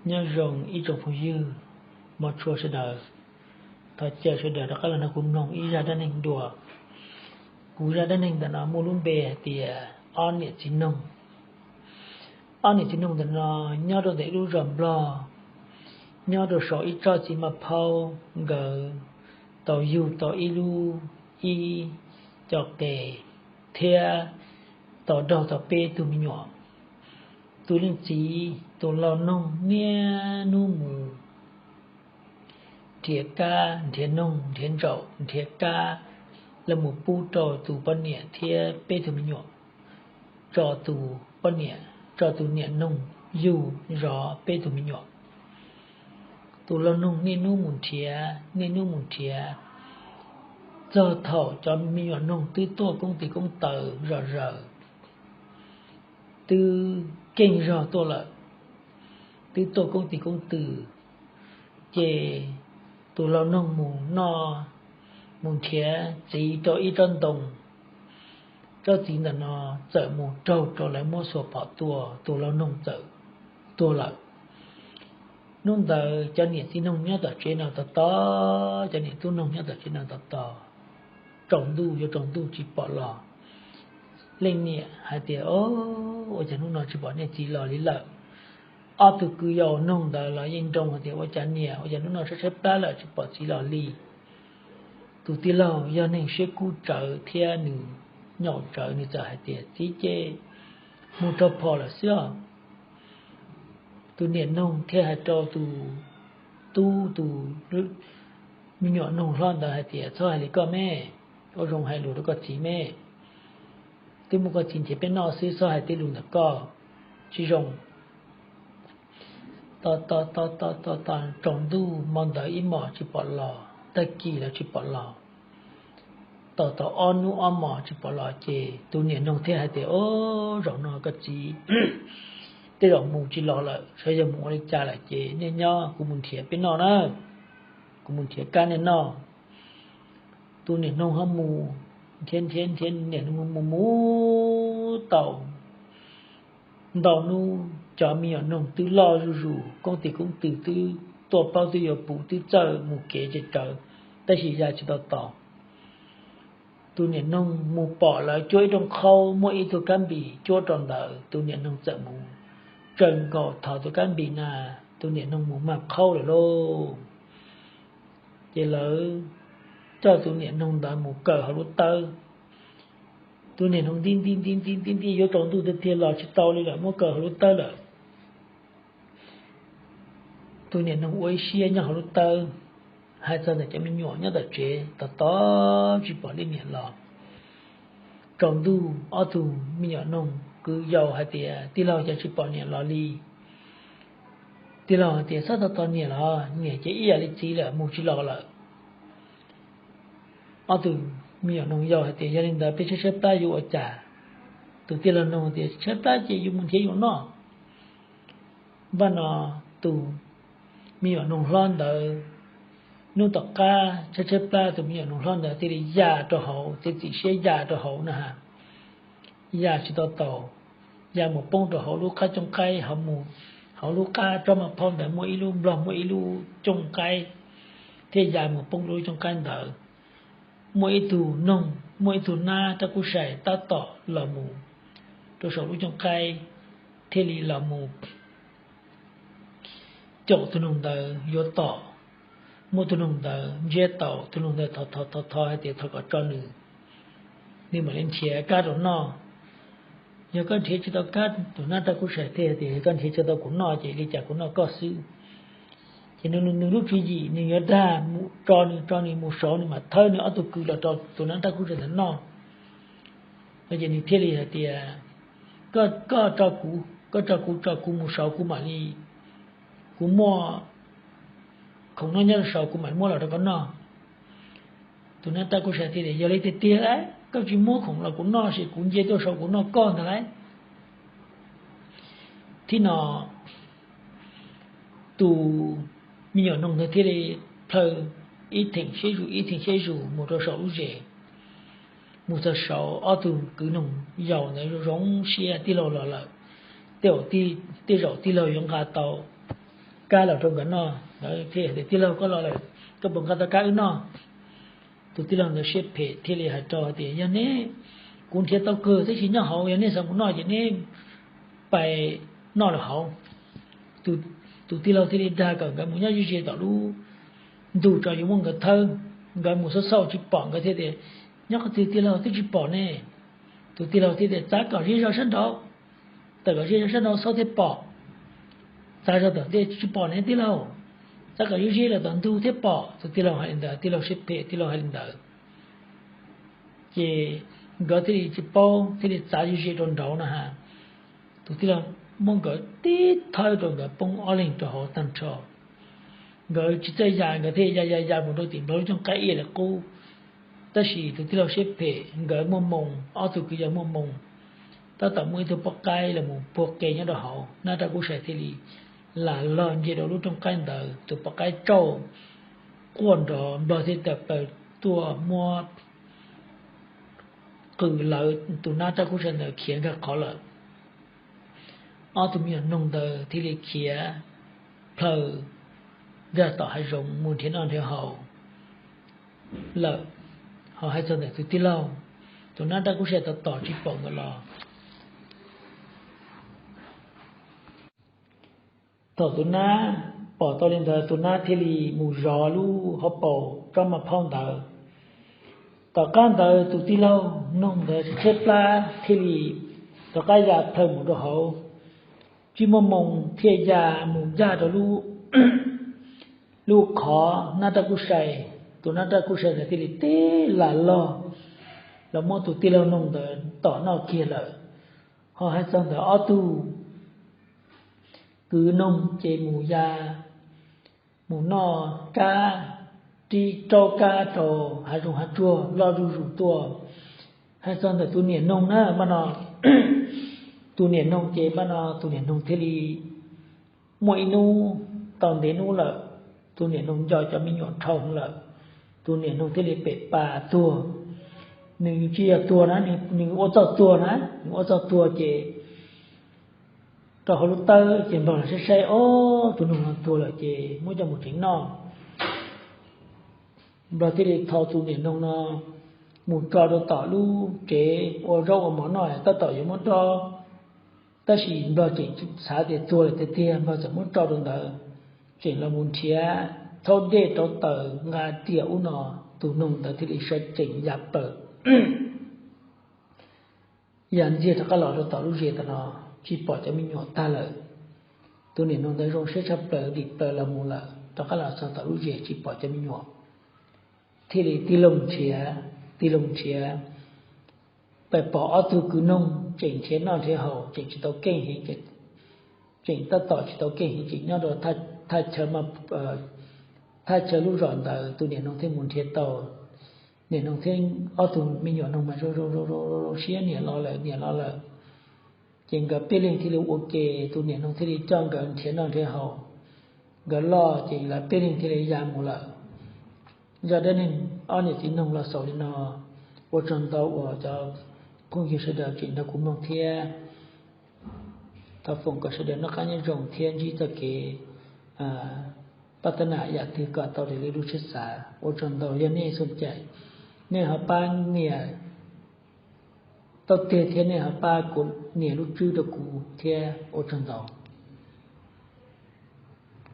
Nyob zoo ib tsoom phooj ywg mog tshua sawv daws, thov caw sawv daws rov qab los nrog kuv mloog ib zaj dab neeg dua. Kuv zaj dab neeg ntawm no muaj lub npe hais tias ob niam txiv noog. Ob niam txiv noog ntawm no nyob rau ntawm ib lub zos Nplog, nyob rau saum ib tsob txiv maj phaub. Nkawd tau yug tau ib lub, ib co qe thiab tau raug tau peb tug me nyuam. Tus leej txiv tus laus noog niaj hnub mus nrhiav kab nrhiav noog nrhiav ntsaum nrhiav kab los mus pub rau tus poj niam thiab peb tug me nyuam, tso tus poj niam, tso tus niam noog yug zov peb tug me nyuam. Tus laus noog niaj hnub mus nrhiav niaj hnub mus nrhiav, txog thaum cov me nyuam noog twb tuaj koob tis koob taw zom zaws, twb keej zog tuaj lawm, twb tuaj koob tis koob taw, ces tus laus noog mus noj, mus nrhiav txiv rau ib tsob ntoo. Tsob txiv ntawm no txawm mus raug rau lawv muab xuas phom tua, tus laus noog txawm tuag lawm. Hnub ntawd cov niam txiv noog nyob tom tsev no tos tos, cov niam tub noog nyob tom tsev no tos tos, tsaus ntuj yuav tsaus ntuj tsis pom los. Leej niam hais tias, Ua cas hnub no tsis pom nej txiv los li lawm? Ob tug kwv yau noog ntawd los yeej nroo hais tias, Ua cas niam, ua cas hnub no tshaib tshaib plab lawm tsis pom txiv los li? Tus tij laug yog neeg siab kub tsawv thiab nws nyaum tsawv, nws txawm hais tias, Txiv ces mus rau phom lawm xwb os. Tus niam noog thiaj hais rau tus tub, tus me nyuam noog hlob ntawd hais tias, Txhob hais li koj me, ua zoo hais lus rau koj txiv me. Twb muaj koj txiv nrhiav peb noj xwb, txhob hais tej lus ntawm koj tsis zoo. Tos tos tos tos tos tos tsaus ntuj hmo ntawd ib hmos tsis pom los, tag kis los tsis pom los, tos tau ob hnub ob hmos tsis pom los ces tus niam noog thiaj hais tias, Ob, zaum no koj txiv tej zaum mus tsis los lawm, xyov yog mus ua li cas lawm ces nej nyob kuv mus nrhiav peb noj na, kuv mus nrhiav kab nej noj. Tus niam noog ho mus nrhiav nrhiav nrhiav, niam noog mus mus tau ntau hnub, cov me nyuam noog twb loj zuj zus, koob tis koob taw twb tuaj plaub twb yuav puv, twb txawj mus kev ces rawv, tab sis ya tsis tau tos. Tus niam noog mus pom lawv cuab ib rooj qhaub, muaj ib tug kab npis cuab rau ntawd, tus niam noog txawm mus tsaws nkaus thov tus kab npis na, tus niam noog mus mag qhaub lawm lauj. Ces lawv coj tus niam noog ntawd mus kaw hauv lub tawb. Tus niam noog nti nti nti nti nti nti yuav tsaus ntuj tiag tiag los tsis tau li lawm, muab kaw hauv lub tawb lawm. Tus niam noog ua ib siab nyob hauv lub tawb, hais txog ntawm cov me nyuam nyob tom tsev tos tos tsis pom leej niam los. Tsaus ntuj ob tug me nyuam noog kwv yau hais tias, Tij laug, cas tsis pom niam los li? Tij laug hais tias, Txhob tos tos niam los, niam ces ib yam li txiv lawm, mus tsis los lawm. Ob tug me nyuam noog yau hais tias, Yog li ntawd peb tshaib tshaib plab yuav ua cas? Tus tij laug noog tias, Tshaib plab ces yuav mus nrhiav yuav noj. Npaj no tus me nyuam noog hlob ntawd, hnub tom qab tshaib tshaib plab, tus me nyuam noog hlob ntawd thiaj li ya rau hauv, txiav txim siab ya rau hauv na ha, ya tsis tau taus, ya mus poob rau hauv lub qab cooj qaib, hauv lub qab tsob maj phaub ntawd muaj ib lub nplog, muaj ib lub cooj qaib, thiaj ya mus poob rau lub cooj qaib ntawd. Muaj ib tug noog, muaj ib tug nab rab kub sai tab tom los mus rau saum lub cooj qaib, thiaj li los mus caum tus noog ntawd yuav tom. Muaj tus noog ntawd ntsiab tau, tus noog ntawd thov thov thov hais tias thov kom tso nws, nws mam li nrhiav kab rau noj. Yog koj nrhiav tsis tau kab, tus nab rab kub sai thiaj tias, Yog koj nrhiav tsis tau kuv noj ces li cas kuv noj koj xwb. Ces nws lub tswv yim nws yuav dag mus tso nws, tso nws mus saud, nws mam thawb nws ob tug kwv los rau tus nab rab kub sai ntawd noj. No ces nws thiaj li hais tias, Koj, koj tso kuv, koj tso kuv, tso kuv mus saud, kuv mam li, kuv muaj khoom noj nyob rau saud, kuv mam li muab los rau koj noj. Tus nab rab kub sai thiaj tias, Yog li tiag tiag lawm, koj tsis muab khoom los kuv noj, sim kuv nce tuaj saud kuv noj koj ntag lauj. Thib no tus me nyuam noog ntawd thiaj li plhaw ib theem siab zus ib theem siab zus mus rau saum lub zes. Mus txog saud, ob tug kwv noog yau ntawd zoo zoo siab, tij laug los lawm, tej zaum tij laug yuav nqa tau kab los rau nkawd noj. Nkawd thiaj tias, Tij laug, koj los lawm, koj puas nqa tau kab wb noj? Tus tij laug ntawd siab phem thiaj li hais rau hais tias, Yog neb, kuv nrhiav tau kawg tab sis nyob hauv, yog neb xav mus noj ces neb pais noj lawm hauv. Tus tij laug thiaj li dag kom nkawd mus nyob ze ze tom lub ntug tso yuav muab nkawd thawb. Nkawd mus xauj xauj tsis pom, nkawd thiaj tias, Nyob qhov twg tij laug, twb tsis pom ne? Tus tij laug thiaj tias, Txav kom ze zog sab nraud, tawm kom ze zog sab nraud xauj thiaj pom. Txav zog tom ntej tsis pom ne tij laug, txav kom ze ze lawm tom ntug thiaj pom. Tus tij laug hais li ntawd, tij laug siab phem, tij laug hais li ntawd. Ces nkawd thiaj li tsis paub, thiaj li txav ze ze rau nraud no ha. Tus tij laug muab nkawd tib thawb rau nkawd poob ob leeg rau hauv tag nrho. Nkawd tsis txawj ya, nkawd thiaj ya ya ya mus rau tim nplog lub cooj qaib ib yam li qub. Tab sis tus tij laug siab phem, nkawd muaj moo, ob tug kwv yawg muaj moo, tab tom muaj ib tug poj qaib los mus puag qe nyob rau hauv, nab raj kub sai thiaj li lam log nce rau lub rooj qaib ntawd, tus poj qaib tsauj quaj nrov, nplog thiaj tawm plaws tuaj muab qws lawv tus nab raj kub sai ntawd khiav nkag qhov lawm. Ob tug me nyuam noog ntawd thiaj li khiav plhaw nkag tom hav zoov mus nrhiav noj nrhiav haus lawm. Ho hais txog ntawm tus tij laug, tus nab raj kub sai tos tos tsis pom nkawd los. Thaum tus nab pom tau li ntawd, tus nab thiaj li mus zov lub hauv paus tsob maj phaub ntawd. Tom qab ntawd tus tij laug noog ntawd tshaib plab thiaj li rov qab ya plhaw mus rau hauv, tsis muaj moo thiaj ya mus ncaj rau lub qhov nab raj kub sai. Tus nab raj kub sai ntawd thiaj li teb lam log los muab tus tij laug noog ntawd tom noj kiag lawm. Ho hais txog ntawm ob tug kwv noog ces mus ya, mus noj kab, rib raub kab rau hav zoov hav tsuag loj zuj zus tuaj. Hais txog ntawm tus niam noog na, npaj no tus niam noog ces npaj no tus niam noog thiaj li muaj ib hnub, tau ntev hnub lawm, tus niam noog nco cov me nyuam dhau lawm, tus niam noog thiaj li pem pas tuag. Nws tsis yog tuag na, nws ua txuj tuag na, nws ua txuj tuag ces rau hauv lub tawb ces nplog los saib saib, ob tug noog no tuag lawm ces muab coj mus tsev noj. Nplog thiaj li thau tus niam noog no mus tso rau tom lub tsev ua zaub ua mov noj, tab tom yuav muab rau, tab sis nplog tseem xav tias tuag lawm tiag tiag, nplog txawm muab tso rau ntawd, tseem los mus nrhiav thaub dej rauv taws nqa riam ub no, tus noog ntawd thiaj li sawv tsees ya plaws ya ntxiag rov qab los rau tom lub zes tam no, tsis pom cov me nyuam tag lawm. Tus niam noog ntawd zoo siab tshaj plaws, dim plaws los mus lawm, rov qab los txog tom lub zes tsis pom cov me nyuam, thiaj li tig loo nrhiav, tig loo nrhiav, pom ob tug kwv noog tseem nrhiav noj nrhiav haus, tseem tsis tau keej heev, tseem tab tom tsis tau keej heev, tseem nyob rau thaj chaw lub zos ntawd. Tus niam noog thiaj mus nrhiav tau, niam noog thiab ob tug me nyuam noog mas zoo zoo zoo zoo siab, niam los lawm, niam los lawm. Ces nkawd peb leeg thiaj li ua ke, tus niam noog thiaj li coj nkawd nrhiav noj nrhiav haus. Nkawd loj ces lawv peb leeg thiaj li ya mus lawm. Zaj dab neeg ob niam txiv noog los xaus li no. Ua tsaug ntau uas cov phooj ywg sawv daws tseem nrog kuv mloog thiab. Thov foom kom sawv daws noj qab nyob zoo thiab ntsib txoj kev pab tab nam yam twg kom tau raws li lub siab xav. Ua tsaug ntau, yog nej xoo caim, nej ho pab nias tau tiag thiab nej ho pab kuv nias lub tswb rau kuv thiab, ua tsaug ntau.